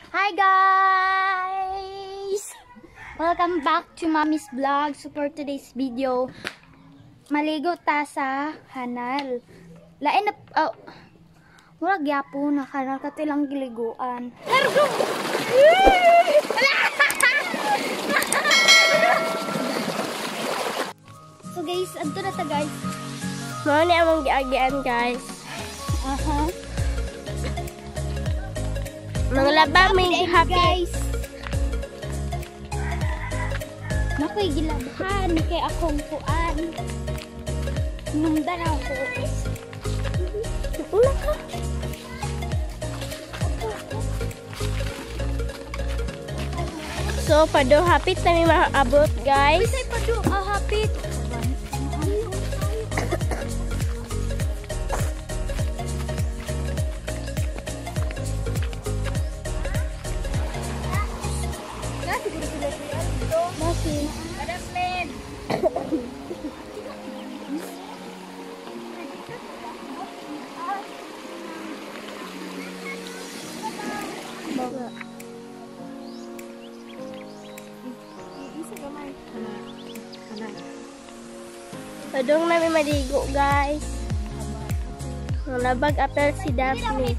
Hi guys! Welcome back to Mommy's Vlog. So for today's video, maligo ta sa hanal. Lain na, oh, murag yapo na kanal kato ilang giliguan. So guys, adto na ta guys. Mao ni among giagian guys. Aha. Mga laba may happy guys. Nakoy gilabhan kay akong kuan. Numdan ako. Una ka. So pado hapit na mi maabot guys. Uy, pado hapit. Padung namin maligo guys. Ang labag apel si Daphne.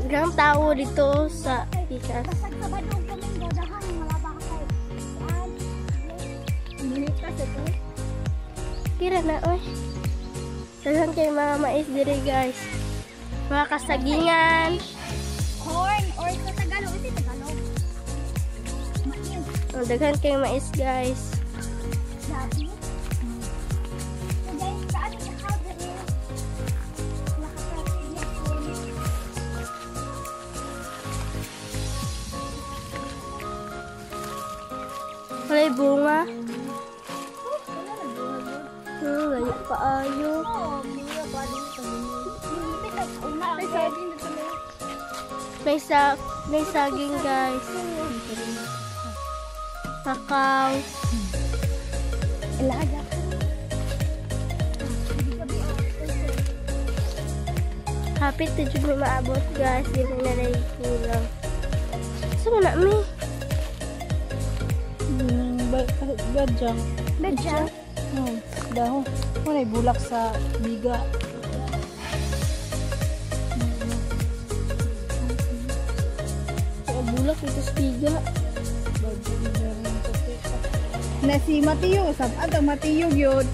Ilang tao dito sa pikas. Kira na oy. Daghan kay mga mais diri guys. Mga kasagingan. Corn or sa Tagalog, ito Tagalog. Mais. Ang daghan kay mais guys. Daphne. So guys, paano sa Calgary? Walay bunga. Layo kaayo. May saging guys. Kakao. Ilaga. Hapit na jud mi maabot guys. Di na nalay kulang. Sa man na mi? Badyang. Badyang? Dahon. Walay bulak sa biga. Bulak ito sa biga. Na si Mateo, sabad ang Mateo gyud.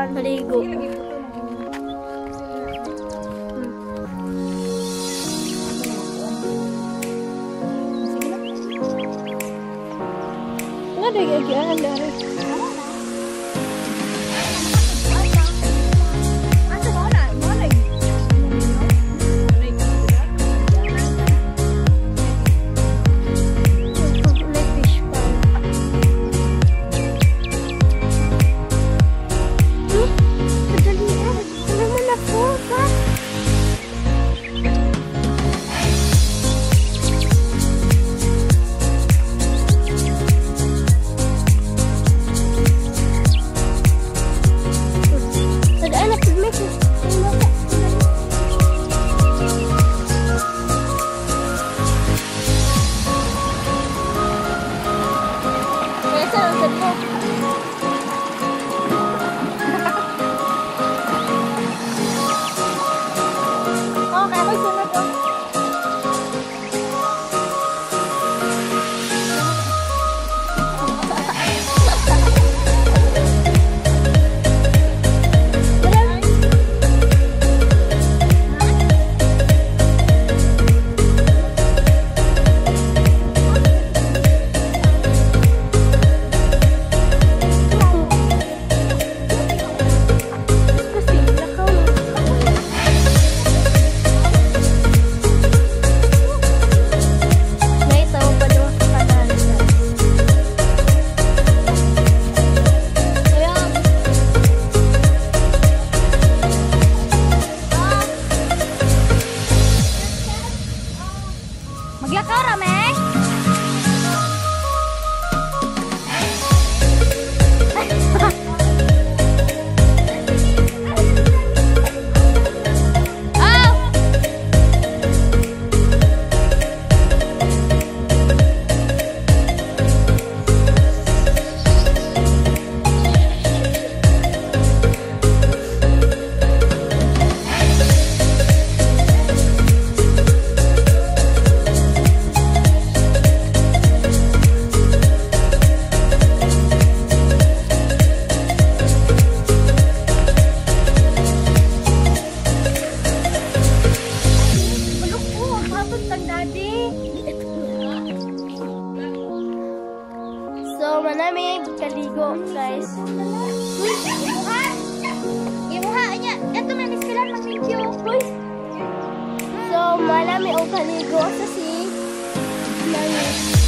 kuan maligo. Nga dagi-agian dari. Maglakaw ra me. So, manamig kaligo, guys. Imuha! Imuha niya. Ito man sila mag-video. So, malami ang kaligo sa si Nani.